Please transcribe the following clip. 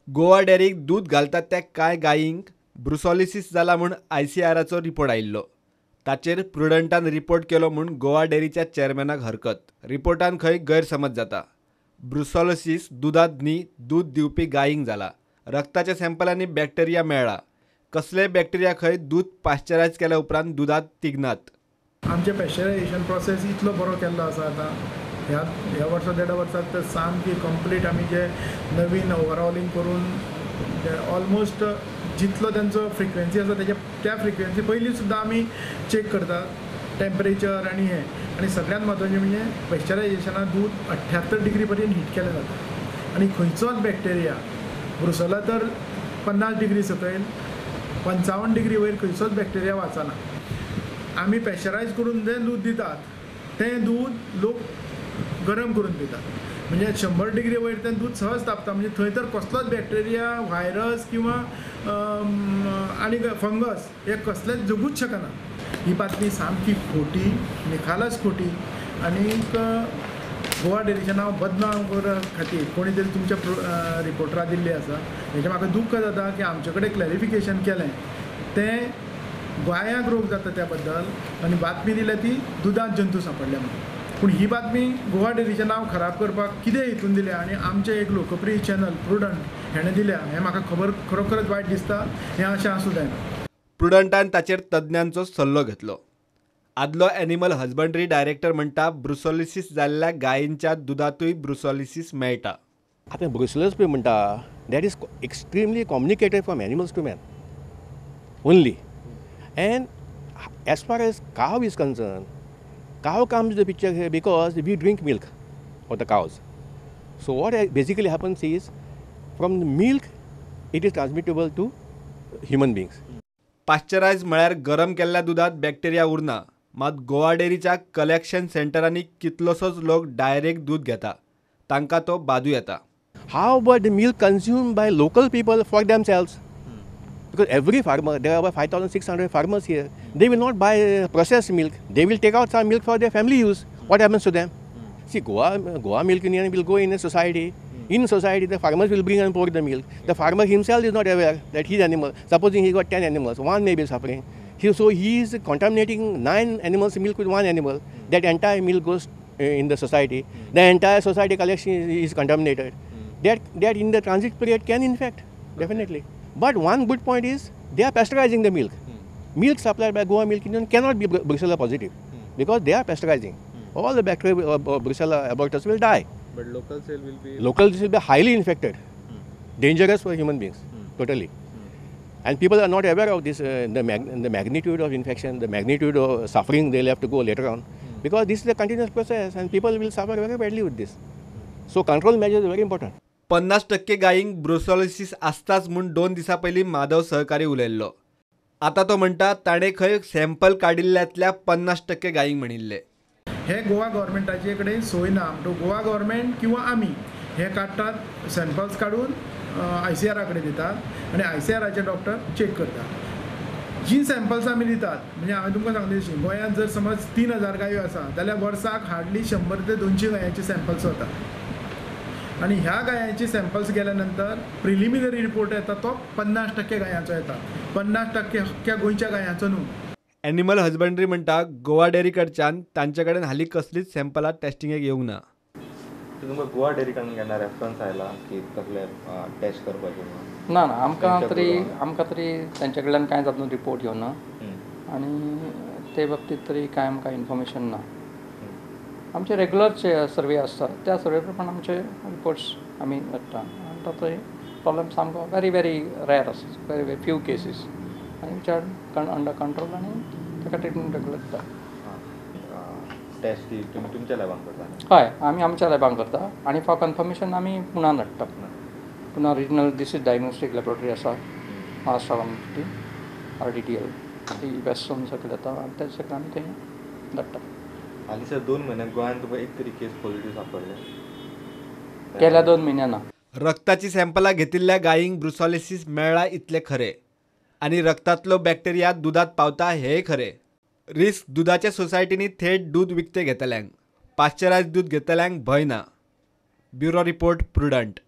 गोवा डेअरीक दूद घालतात त्या कांय गायींक ब्रुसोलिसीस जाला म्हूण आयसीआराचो रिपोर्ट आयिल्लो. ताचेर प्रुडंटान रिपोर्ट केलो म्हूण गोवा डेअरीच्या चेअरमॅनाक हरकत. रिपोर्टान खंय गैरसमज जाता. ब्रुसोलिसीस दुदांत न्ही, दूद दिवपी गायींक जाला. रक्ताच्या सॅम्पलांनी बॅक्टेरिया मेळ्ळा. कसलेय बॅक्टेरिया खंय दूद पाश्चरायज केल्या उपरांत दुदांत तिगनात. आमचें पॅश्चरायझेशन प्रोसेस इतलो बरो केल्लो आसा आतां ह्या वर्सा देडा वर्साक तर सामकी कंप्लीट आमी जे नवीन ओवरऑलिंग करून ऑलमोस्ट जितलो तेंचो फ्रिक्वेन्सी आसा तेच्या त्या फ्रिक्वेन्सी पयलीं सुद्दां आमी चॅक करतात टेम्परेचर आनी हें. आनी सगळ्यांत म्हत्वाचें म्हणजे पॅश्चरायझेशनाक दूद 78 डिग्री पर्यंत हीट केलें जाता आनी खंयचोच बॅक्टेरिया ब्रुसोला तर 50 डिग्री सकयल 55 डिग्री वयर खंयचोच बॅक्टेरिया वाचना. आमी पॅश्चरायज करून जें दूद दितात तें दूद लोक गरम करून पितात, म्हणजे 100 डिग्री वयर तें दूद सहज तापता, म्हणजे थंय तर कसलोच बॅक्टेरिया, व्हायरस किंवा आनी फंगस हे कसलेच जगूच शकना. ही बातमी सामकी खोटी, निखालस खोटी आनीक गोवा डेअरीचें नांव बदनाम करपा खातीर कोणी तरी तुमच्या रिपोर्टरा दिल्ली आसा. हेजें म्हाका दुख्ख जाता की आमचे कडेन क्लॅरिफिकेशन केलें तें गोंयांक रोग जाता त्या बद्दल आनी बातमी दिल्या ती दुदांत जंतू सांपडले म्हणून. पूण ही बातमी गोवा डेअरीचें नांव खराब करपाक कितें हितून दिल्या आनी आमचें एक लोकप्रिय चॅनल प्रुडंट हेणें दिल्या हें म्हाका खबर खरोखरच वायट दिसता. हें अशें आसूं जायना. प्रुडंटान ताचेर तज्ञांचो सल्लो घेतलो. आदलो एनिमल हजबंड्री डायरेक्टर म्हणटा ब्रुसोलिसीस जाल्ल्या गायींच्या दुदांतूय ब्रुसोलिसीस मेळटा. आतां ब्रुसोलिसीस पळय म्हणटा that is extremely communicated from animals to man only. And as far as cow is concern, cow comes to the picture here because we drink milk of the cows. So what basically happens is, from the milk it is transmittable to human beings. Pasteurise म्हळ्यार गरम केल्ल्या दुदांत bacteria उरना. मात Goa डेअरीच्या collection सेंटरांनी कितलोसोच लोक direct दूद घेता, तांकां तो बादू येता. How about the milk consumed by local people for themselves? Because every farmer, there are about 5,600 farmers here, they will not buy processed milk. They will take out some milk for their family use. What happens to them? See, Goa Milk Union will go in a society. In society, the farmers will bring and pour the milk. The farmer himself is not aware that his animal, supposing he got 10 animals, one may be suffering. So he is contaminating 9 animals' milk with 1 animal. That entire milk goes in the society. The entire society collection is contaminated. That in the transit period can infect, definitely. But one good point is they are pasteurizing the milk. Milk supplied by Goa Milk Union cannot be Brucella positive because they are pasteurizing. All the bacteria, Brucella abortus will die. But local cell will be... Local cell will be highly infected. Dangerous for human beings, totally. And people are not aware of this, the magnitude of infection, the magnitude of suffering they will have to go later on. Because this is a continuous process and people will suffer very badly with this. So control measures are very important. 50% गायींक ब्रुसोलिसीस आसताच म्हूण 2 दिसां पयलीं माधव सहकारी उलयल्लो. आतां तो म्हणटा ताणें खंय सॅम्पल काडिल्ल्यांतल्या 50% गायींक म्हणिल्लें. हे गोवा गव्हर्मेंटाचे कडेन सोय ना. गोवा गव्हर्मेंट किंवा आमी हे काडटात, सॅम्पल्स काडून आयसीआरा कडेन दितात आनी आयसीआराचे डॉक्टर चॅक करतात. जी सॅम्पल्स आमी दितात, म्हणजे हांवें तुमकां सांगले तशी गोंयांत जर समज 3000 गायो आसा जाल्यार वर्साक हार्डली 100 ते 200 गायांचे सॅम्पल्स वतात आनी ह्या गायांचे सॅम्पल्स गेल्या नंतर प्रिलिमिनरी रिपोर्ट येता तो 50% गायांचो येता, 50% अख्ख्या गोंयच्या गायांचो न्हू. एनिमल हजबंड्री म्हणटा गोवा डेअरी कडच्यान तांचे कडेन हालीं कसलीच सॅम्पलां टेस्टिंगेक येवंक ना. तुमकां गोवा डेअरी कडल्यान केन्ना रेफरन्स आयला की कसले टेस्ट करपाचे म्हणून? ना ना, आमकां तरी तांचे कडल्यान कांयच अजून रिपोर्ट येवना आनी ते बाबतींत तरी कांय आमकां इन्फॉर्मेशन ना. आमचे रेगुलर सर्वे आसता त्या सर्वे प्रमाण आमचे रिपोर्ट्स आमी धाडटा आनी ताचो प्रॉब्लम सामको व्हेरी व्हेरी रेर आसा, व्हेरी व्हेरी फ्यू केसीस आनी which are under control आनी ताका ट्रिटमेंट रेगुलर दिता. टेस्ट तुमी तुमच्या लॅबान करता? हय, आमी आमच्या लॅबान करता आनी फॉर कन्फर्मेशन आमी पुण्यान धाडटा. पुना रिजनल डिसीज डायग्नोस्टीक लॅबोरेटरी आसा महाराष्ट्रा RDTL, ती वेस्ट झोन सकयल येता आनी ते सगळें आमी थंय धाडटा. हालीं सर 2 म्हयन्याक गोंयांत तुमकां एक तरी केस पॉझिटिव्ह सापडले? गेल्या 2 म्हयन्यांना. रक्ताची सॅम्पलां घेतिल्ल्या गायींक ब्रुसोलिसीस मेळ्ळा इतलें खरें आनी रक्तांतलो बॅक्टेरिया दुदांत पावता हेंय खरें. रिस्क दुदाच्या सोसायटींनी थेट दूद विकतें घेतल्यांक, पाश्चरायज दूद घेतल्यांक भंय ना. Bureau report, Prudent.